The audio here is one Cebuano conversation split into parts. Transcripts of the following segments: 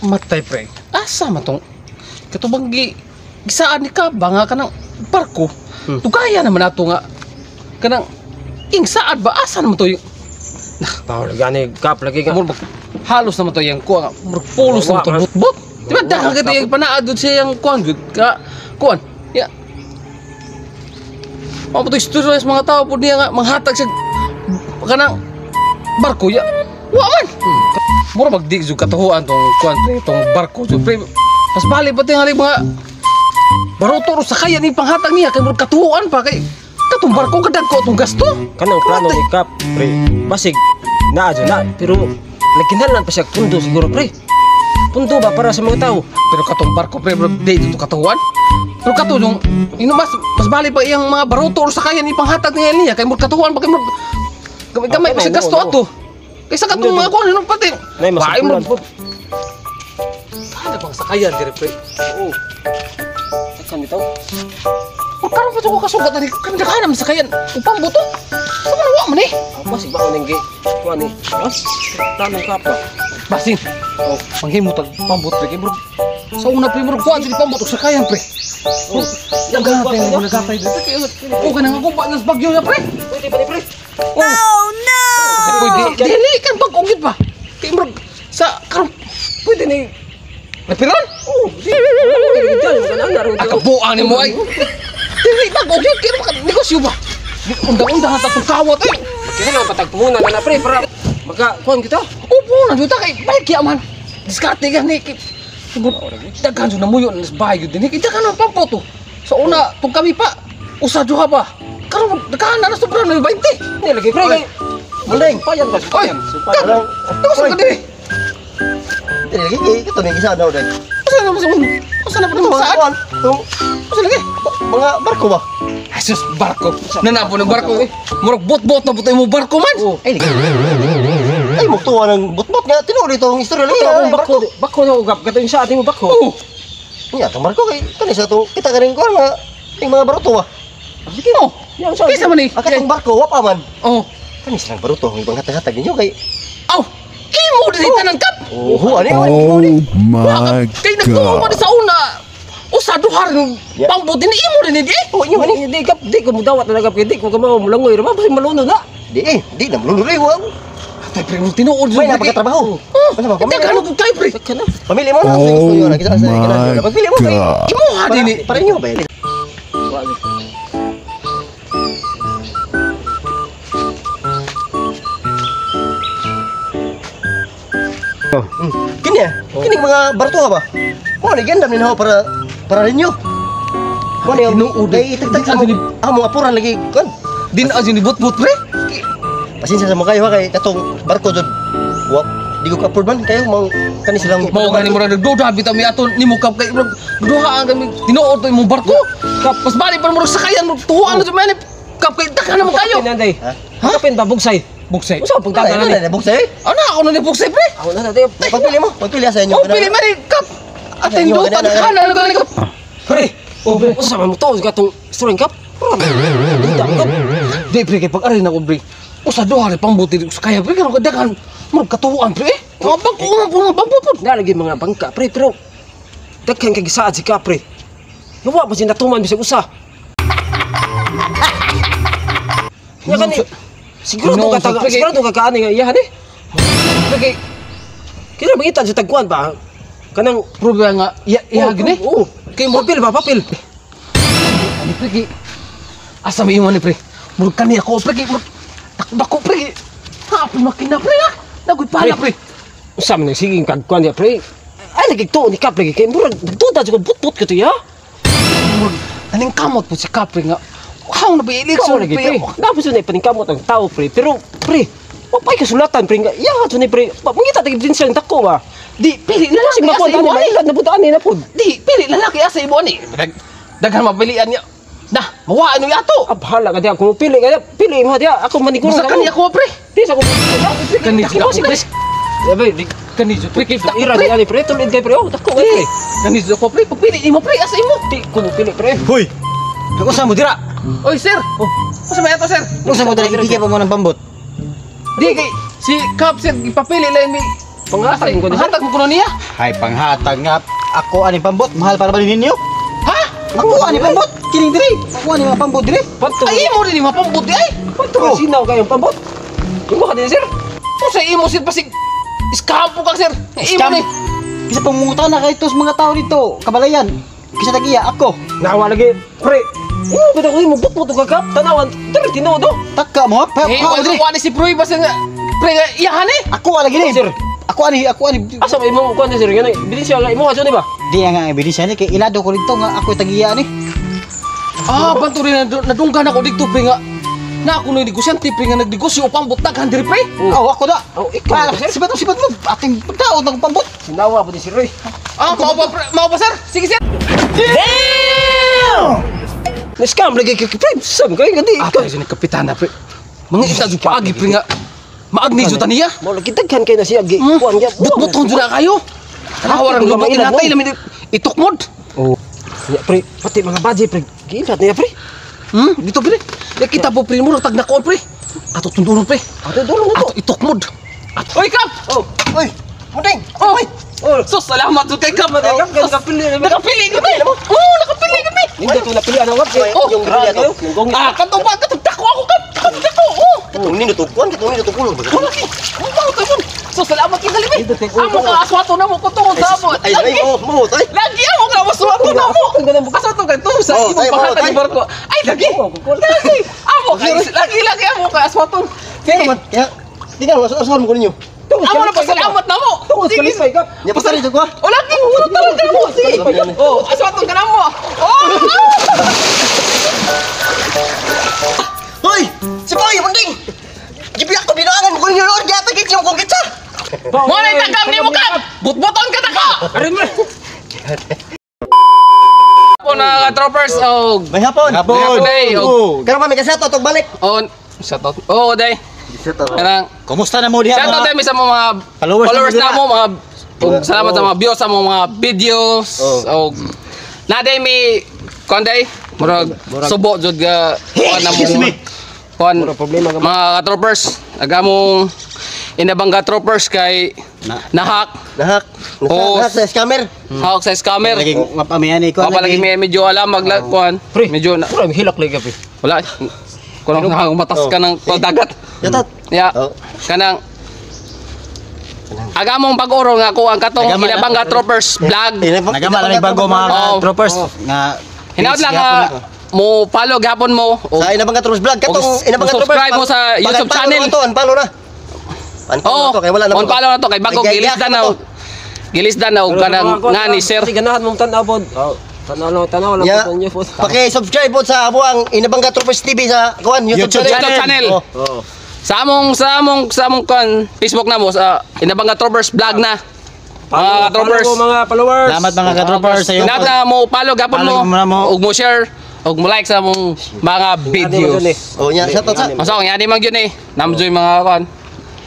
Matay pre. Asa man tong katubang gi gisaan ni ka ba nga kanang barko? Tugaya naman ato nga kanang ing saad ba asa naman to yung Tao gani Kap lagi ka. murag halos naman to yung kuan, murag pulos naman to butbot. Di ba daghan kay yung panaad dud siya yung kuan gud ka kuan. Ya. Mao to istorya sa mga tao pud niya nga manghatag siya kanang barko ya. Wa man. Mura magdi jud katuhuan tong kuan pre, tong barko jud pre. Mas bali pa tingali mga baroto ro sakayan ni panghatag niya kay murag katuhuan pa kay katong barko kadagko tong gasto. Kanang plano ni Kap pre. Basig naa jud na pero nagkinahanglan pa siya pundo siguro pre. Pundo ba para sa mga tao? Pero katong barko pre murag di jud to katuhuan. Pero kato yung ino mas mas bali pa iyang mga baroto ro sakayan ni panghatag niya niya kay murag katuhuan pa kay murag gamay gamay pa siya gasto ato. Kaysa katong mga kuan ano pati. Nay mas Bae murag mo. Ano bang sakayan dire pre? Oo. Takkan bitaw. O karon pa ko kasugat ani kan daghan man sakayan. Upang buto. Sa man wa man eh. Basig ba ko ning gi kuan ni? Ha? Plano Kap ba? Basin. Oh. Manghimo tag pambot pre kay murag sa una pre murag kuan jud pambot og sakayan pre. Oh. Yang gatay mo nagatay dito kay o kanang ako ba nas bagyo na pre. Pwede ba ni pre? Oh no. Pwede dili kan bag-o gyud ba. Kay murag sa karon pwede ni Napiron? Oh, di. Akabuan ni mo ay. Dili bag-o gyud kay maka negosyo ba. Undang-undang ang tatong kawat ay. Kinahanglan patag muna na na pre para maka kuan kita. Opo, nandiyo ta kay balik ya man. Diskarte ka ni. Daghan jud namuyo na sa bahay gyud dinhi. Kay daghan ang pampo to. Sa una, tung kami pa usa duha ba. Karon daghan na sobra na 20. Ni lagi pre. Muling. Payan ba? Oy, Payan. kan. Tapos ka dinhi. Dili lagi kay kato ning isa daw dai. Usa na usa usa na pa Mga saan? kuan, tong Usa lagi. mga barko ba? Jesus barko. Nanapo ng barko. Murag bot-bot na butoy mo barko man. Oh. Ay, lagi. Ay, mugtuwa ng butbot nga tinuod itong istorya lagi. Ito Ay, akong bako. Bako na ugap kato yung sa ating mo bako. Oh. Nya tong barko kay kani sa to kita kaning kuan nga ning mga baruto ba. Sige mo. Yan sa. Kaysa man eh. Ang katong barko wa pa man. Oh. Kani silang baruto ang ibang hatag-hatag ninyo kay Aw. Imo dinhi tanan kap. oh, ani Oh my Kay nagtuo man God. sa una. Usa duha rin Yeah. pambot din imo din eh. Oh, inyo ani. Di kap di ko mudawat na kap di ko kamo mulangoy ra ba malunod na. Di eh, di na malulod eh, wa. Atay pre mo tinuod May napakatrabaho. Oh, Ano ba, pamilya daghan mo? ko kay pre. Daghan na. Pamilya mo na sa gusto Oh nyo na kita sa my kinahanglan. Pagpili mo kay God. Imo ha para, din eh. para inyo ba yun? Wa ni. Kini ah, kini mga baruto ba? Mo ni gandam ni para para ninyo. Mo ni Tinuod eh. kay tagtag sa mo amo apuran lagi kon. Din aja ni bot-bot pre. Pasensya sa mo kayo ha kay katong barko jud. Wa di ko ka-afford man kayo mau kani silang Mao gani mo ra nagduda bitaw mi aton nimo kap kay murag duha ang kami tinuod to imong barko. Kap mas bali pa murag sakayan mo tuhuan na jud man kap kay daghan na mo kayo. Kapin nanday. Ha? Kapin ba bugsay? Buksay. Usa pagdagan Ano na ni. na buksay? Ano ako na ni buksay pre? Ako na dati. Pagpili mo, pagpili sa inyo. Oh, pili man ni kap. Atin Inyo, dutan ganun, kana na gani kap. Pre. Oh, pre. Usa man mo to katong istorya kap. Duda kap. Di pre kay pag-ari na ko pre. Usa duha rin pambuti sa kaya pre karon daghan murag katuhuan pre. eh. Mga bag-o nga po mga pambot pod. Na lagi mga bangka pre pero daghan kay gisaad si kap pre. Nawa ba siya natuman bisag usa? Nya kani siguro to No, ka taga, pre, kay- siguro to ka kaani nga iyahan eh. Pre kay Kaya mangita sa tagkuan ba? Kanang problema nga iya iya gini. Oo. Kay mo Papel ba papel? Ani pre kay asa may imo ni pre. Murag kani ako pre kay murag dako pre. kay. Ha, pre makina pre ha. Nagoy pala pre. Usa man sige kagkuan niya pre. Ay lagi to ni kap lagi kay murag nagduda jud but-but ko to ya. Murag aning kamot po si Kapre nga. How na ba election Ikaw lagi pre. Dapat jud na ipaningkamot ang tao pre. Pero pre, wa pa'y kasulatan pre nga. Iya jud ni pre. Ba mangita tag ebidensya ang dako ba. Di pili Kasi lalaki makuha asa tani imo ani. mailad na pud ani na pud. Di pili lalaki asa imo ani. Daghan mapilian niya. Na, mawaan ni ato. Ah, bahala ka diya. Kung pili ka diya, pili mo diya. Ako maniguro Basta kani ako pre. Di sa ko. Kani Dako ako si pre. Chris. Sabi, di Kani jud pre kay ira di ani pre, tulid kay pre. Oh, dako kay pre. Kani jud ako pre. Pagpili nimo pre asa imo. Di ko mo pili pre. Hoy! Usa mo dira. Oy sir. Oh, usa may ato sir? Usa mo dira ibigay pa mo ng pambot. Di kay si Cap sir ipapili lang mi Panghatag ko ni sir. Panghatag mo kuno niya. Hay panghatag nga. Ako ani pambot, mahal para ba ninyo? Ha? Ako ani pambot, kining diri. Ako ani mga pambot diri. Panto. Ay imo rin mapambot di ay. Panto ka sinaw kayong pambot. Imo ka din sir. Usa imo sir pasig iskampo ka sir. Imo Scam. ni. Kisa pangungutan na kay tos mga tao dito, kabalayan. Kisa tagiya ako. Nawa lagi. Pre. Imo ba ko imo bot ka kap? Tanawan, diri tinuod oh. Taka mo, pa Eh, pa wala diri. ko ani si Proy basta nga pre nga iyahan eh. Ako ala gini. Sir. Ako ani. Asa ba imo kuan sir ngano? Bilin siya nga imo aso ni ba? Di nga ebidensya ni kay ilado ko dito nga ako tagiya ni. Ah, banto rin nadunggan ako dito pre nga. Na ako nang negosyante pre nga nagnegosyo pambot daghan diri pre. Oh, ako da. Oh, ikaw, Ah, sir. sibat mo, sibat mo. Aking pagdaot ng pambot. Sinawa po ni sir Roy. Ah, mao ba pre? Mao ba sir? Sige sir. Na-scam lagi kay pre. Sam kay gadi. Ah, pre, ni kapitana pre. Mga isa jud paagi pre nga. Maagni jud ta niya. Mo lagi daghan kay na siya gi kuan gyud. Butbuton jud na kayo. Tanawa rang lubot inatay lamin itukmod. Oh. Ya pre, pati mga budget pre. Giilat niya pre. Dito pre. Ya kita po pre mo tag nakoon pre. Ato tundulon pre. Ato dulong na to. Ato itukmod. Oy kap. Oh. Uy, munding. Oh. Oh. So salamat jud kay kap. Kap kay nakapili na. Nakapili kami. Oh, nakapili kami. Hindi to napili ana kap. Oh, yung grilla to. Yung gong. Ah, katong pa katong dako ako kap. Katong dako. Oh. Katong nindot kuan, katong nindot ulo. Wala ki. Mo to yun. So salamat kay galimi. Amo ka aswato na mo kutungon sa amo. Ay, ay, oh, mo tay. Lagi amo ka aswato na mo. Aswato ka to sa Oh, imong tay, panghata tay. ni barko. Ay lagi. Lagi. Amo ka lagi lagi amo ka aswato. Kaya man, kaya tingnan mo, asuhan mo ko ninyo. Amo na pasalamat na mo. Tungod Sige. kalipay kap. Nya pa dito ko. O lagi mo talaga mo. Sige. Oh, aswato ka na mo. Oh. Hoy, si Boy, munding. Gibiyak ko binuangan mo ko ninyo noon, gihatag gid yung kong kitsa. Mo na itagam ni mo kap. Butbuton ka ta ka. Arin mo. Po na troopers og May hapon. Hapon. Oh. Karon pa may kasato tog balik. On shout out. Oh, day. Kanang Kumusta na mo diha? shout out mga- day sa mga Followers followers na na mo mo mga ug salamat sa mga views sa mga videos Oh. og na day mi kon day murag subo jud ga kuan na mo. Excuse me. Kuan Murag problema ka mga troopers agamong Inabangga troopers kay nahak Nahak. Oh. Nahak sa scammer. hawak sa scammer. Lagi mapamihan ko. Mapa lagi may medyo alam magla kuan. Pre, Medyo na, Pre, hilak lagi pre. wala. Kuno na umatas ka ng dagat. Yatat. Ya. Oh. Kanang agamong pag-oro nga ko ang katong Nagama na. Inabangga Troopers vlog. Nagama lang bago mga Oh. troopers nga Hinaot lang nga mo follow gapon mo o Sa Inabangga Troopers vlog katong Og Inabangga Troopers. subscribe mo sa YouTube channel. To, unfollow na. Unfollow Oo, na to kay wala na. on follow na to kay bago gilisdan na gilisdan na og kanang nga ni sir. Kasi ganahan mong tanaw pod. Oh, tanaw lang, tanaw lang Yeah. po niyo po. Paki-subscribe po sa abuang Inabangga Troopers TV sa kuan YouTube, YouTube channel. Channel. Oh. Oh. Sa among kan Facebook na mo sa Inabangga Troopers vlog na. Mga troopers. Follow mo, mga followers. Salamat mga ka-troopers sa iyong Hinaot na mo follow gapon mo Follow mo na mo. ug mo share ug mo like sa among mga videos. Oh, nya shout out sa. Maso ang yani man gyud eh. Namjoy mga kan.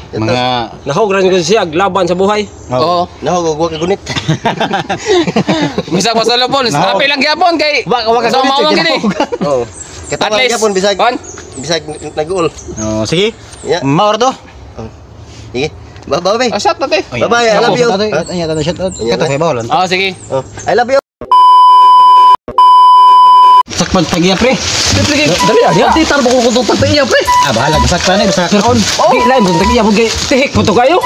mga Nahog ra ko siya laban sa buhay. Oo. Nahog og wa ka gunit. Bisag masalopon, Nahog. happy lang gyapon kay Wa ka so gunit, mao man eh, gini. ginahog. Oh. At Katawa least gyapon bisag kon bisag nag-uol. Oh, sige. Yeah. Maor to. Sige. Bye bye. Ah, shout out eh. Bye-bye, I love you. Ay, ato, shout out. Kato kay bawlan. Oh, sige. Oh, I love you. Sakpan tagiya pre. Dali na, di tar mo kung tag iya pre. Ah, bahala sakpan eh basta kaon. Di lain mo tag iya po kay tihik po to kayo.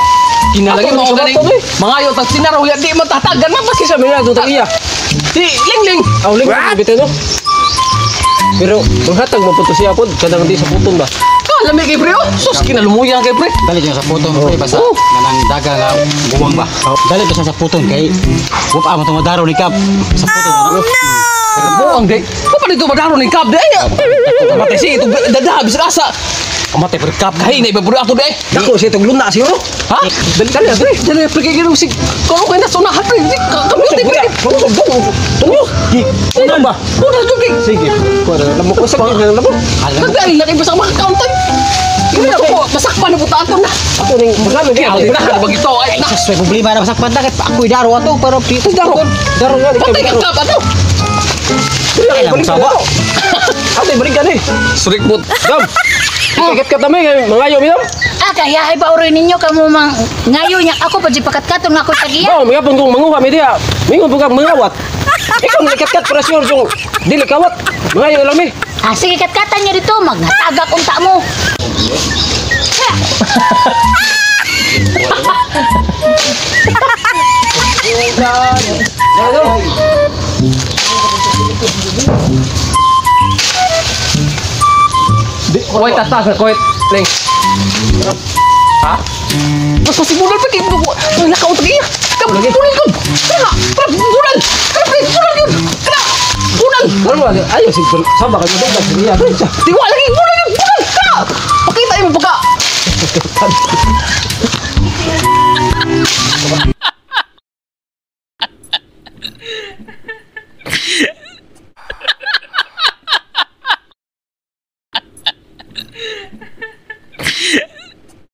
Kinalagi Ato, mo sugat gani. to, eh. Mangayo tag tinaraw ya di man tatagan man basta Kisa mi na tag iya. Si Ling Ling. Aw ling bitin no. Pero manghatag mo po to siya pod kanang di sa puton ba. Kalami kay pre oh. Sus kinalumuyan kay pre. Dali dyan sa puton pre basta Oh. nanang daga nga buwang ba. Dali basta sa puton kay wa pa mo tumadaro ni kap sa puton. Ano? Buang day. Pa dito madaro ni kap day. Matay si ito dada bisag asa. Amatay pre kap kahi na ibabro ato day. Dako siya itong luna siguro. Ha? Dali dali pre. Dali pre kay ginoo si kung kay nasunahan pre. Kamuti pre. Tunyo. Una ba? Una jud kay. Sige. Kuha na lamo ko sa kanya lamo. Nagdali na kay basta makakauntan. Hindi ko masakpan na puta ato na. Ako ning magano di Kaya na bagito ay na. Sus, may problema na masakpan na kay ako'y daro ato pero dito Daro. Daro nga di Patay ka kap ato. Ay, lang, sawa. Ate balik ka ni. Surikbot. Gam. Ikakat kami kay mangayo mi dam. Ah, kaya ay ba uroy ninyo kamo mang ngayo niya ako pa di pakatkaton nga ako tagiya. Mao mga pong kung manguha mi diha. Mingon po kang mangawat. Ikaw nagkatkat para sure yung dili kawat. Mangayo lang mi. Ah, sige katkatan niyo dito, magnatagak unta mo. Wait, tas tas kuwait. Ling. Ha? Mas masibulan pa kay mo nakautag iya. Kam bulan ko. Kana, kana bulan. Kana pre, bulan yun. Kana. Bulan. Ano mo? Ayo sig sama ka mo dugtong niya. Tiwa lagi bulan yun. Bulan. Kana. Pakita mo pagka.